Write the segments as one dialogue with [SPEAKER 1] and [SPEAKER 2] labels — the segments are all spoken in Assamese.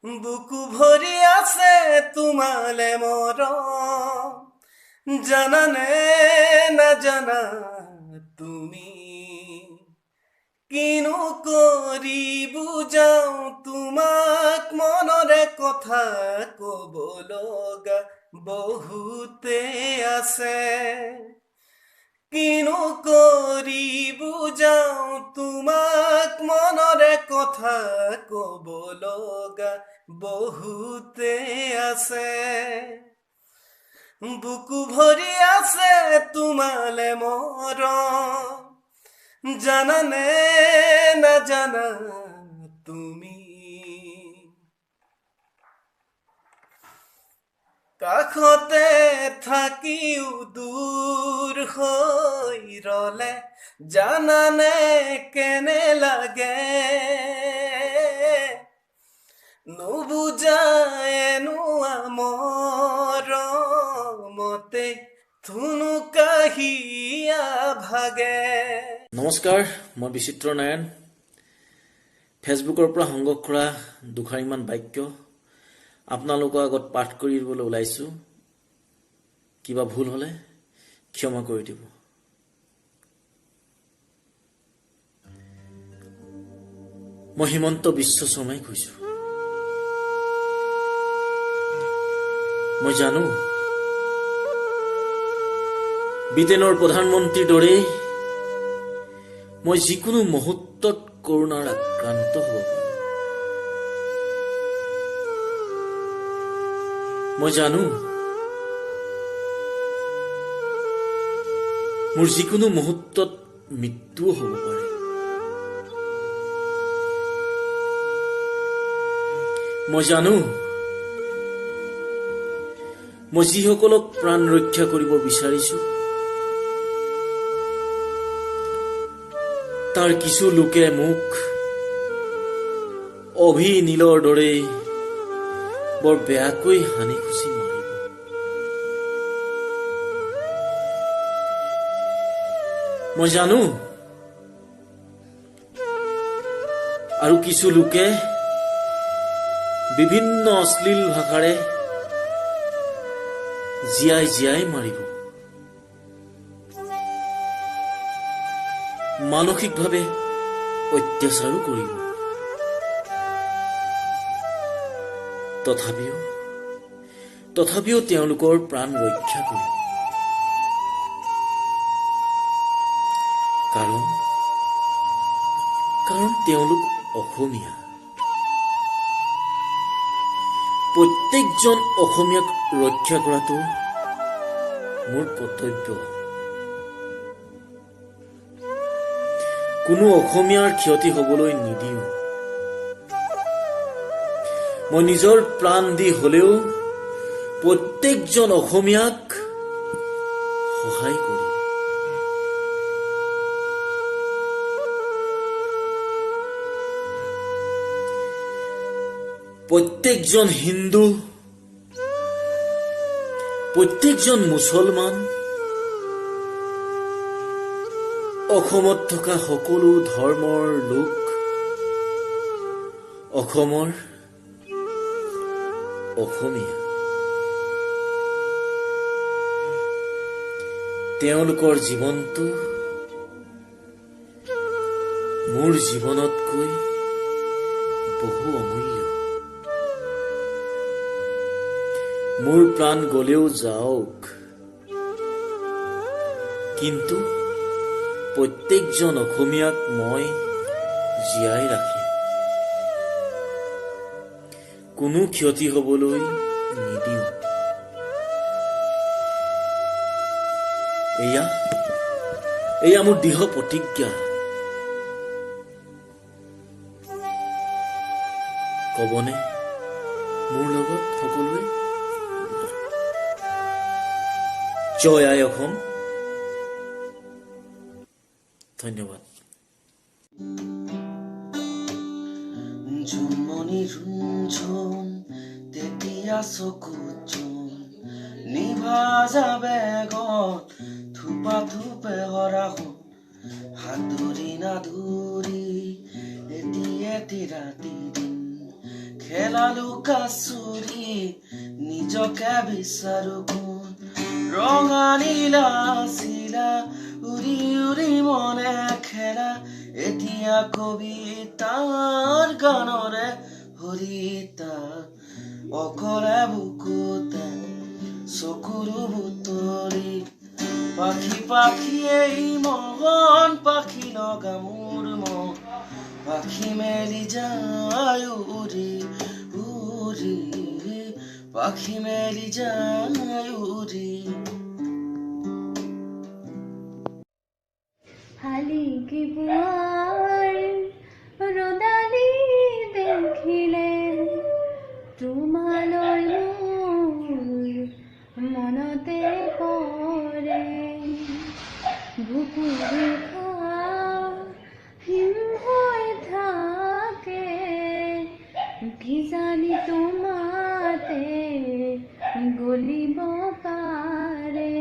[SPEAKER 1] বুকু ভৰি আছে তোমালে মৰম, জানানে নাজানা তুমি? কিনো কৰি বুজাওঁ তোমাক, মনৰে কথা ক'ব লগা বহুতে আছে। কিনো কৰি বুজাওঁ তোমাক, মনৰে কথা ক'ব লগা বহুতে আছে। বুকু ভৰি আছে তোমালে মৰম, জানানে নাজানা তুমি? কাষতে থাকিও দূৰ হৈ ৰলে জানানে কেনে লাগে? নুবুজায়েনো মৰমতে থুনুকা হিয়া ভাগে।
[SPEAKER 2] নমস্কাৰ, মই বিচিত্ৰ নাৰায়ণ। ফেচবুকৰ পৰা সংগ্ৰহ কৰা দুষাৰিমান বাক্য আপোনালোকৰ আগত পাঠ কৰি দিবলৈ ওলাইছোঁ। কিবা ভুল হ'লে ক্ষমা কৰি দিব। মই হিমন্ত বিশ্ব শৰ্মাই কৈছোঁ, মই জানো ব্ৰিটেইনৰ প্ৰধানমন্ত্ৰীৰ দৰেই মই যিকোনো মুহূৰ্তত কৰোণাৰ আক্ৰান্ত হ'ব পাৰোঁ। মই জানো মোৰ যিকোনো মুহূৰ্তত মৃত্যুও হ'ব পাৰে। মই জানো মই যিসকলক প্ৰাণ ৰক্ষা কৰিব বিচাৰিছো তাৰ কিছু লোকে মোক অভিনীলৰ দৰেই বৰ বেয়াকৈ হানি খুচি মাৰিব। মই জানো আৰু কিছু লোকে বিভিন্ন অশ্লীল ভাষাৰে জীয়াই জীয়াই মাৰিব, মানসিকভাৱে অত্যাচাৰো কৰিব। তথাপিও তেওঁলোকৰ প্ৰাণ ৰক্ষা কৰিম, কাৰণ তেওঁলোক অসমীয়া। প্ৰত্যেকজন অসমীয়াক ৰক্ষা কৰাটো মোৰ কৰ্তব্য। কোনো অসমীয়াৰ ক্ষতি হ'বলৈ নিদিওঁ। মই নিজৰ প্ৰাণ দি হ'লেও প্ৰত্যেকজন অসমীয়াক সহায় কৰিম। প্ৰত্যেকজন হিন্দু, প্ৰত্যেকজন মুছলমান, অসমত থকা সকলো ধৰ্মৰ লোক অসমৰ অসমীয়া। তেওঁলোকৰ জীৱনটো মোৰ জীৱনতকৈ বহু অমূল্য। মোৰ প্ৰাণ গলেও যাওক, কিন্তু প্ৰত্যেকজন অসমীয়াক মই জীয়াই ৰাখিম। কোনো ক্ষতি হ'বলৈ নিদিওঁ। এয়া মোৰ দৃঢ় প্ৰতিজ্ঞা। ক'বনে মোৰ লগত সকলোৱে? জয় আই অসম। ধন্যবাদ।
[SPEAKER 1] জোনমণি ৰুণঝুন তেতিয়া চকুত জোন নিভা যাবে বেগত থোপা থোপে সৰা সোণ সাঁতুৰি নাদুৰি এটি এটি ৰাতি দিন। খেলা লুকা চুৰি, নিজকে বিচাৰো কোন। ৰঙা নীলা চিলা উৰি উৰি মনে খেলা, এতিয়া কবিতাৰ গানৰে সৰিতা। অকলে বুকুতে চকুলো বুটলি, পাখি পাখি এই মন, পাখি লগা মোৰ মন, পাখি মেলি যায় উৰি উৰি, পাখি মেলি যায় উৰি।
[SPEAKER 3] শালিকী পুৱাৰ ৰ'দালি দেখিলে তোমালৈ মোৰ মনতে পৰে। বুকুৰ হিম হৈ থাকে, কিজানি তোমাতে গলিব পাৰে।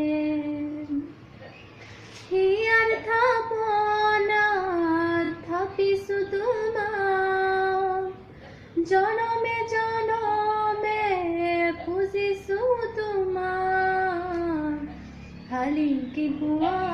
[SPEAKER 3] হিয়াৰ থাপনাত থাপিছো তোমাক, জনমে জনমে পুজিছো তোমাক। শালিকী পুৱাৰ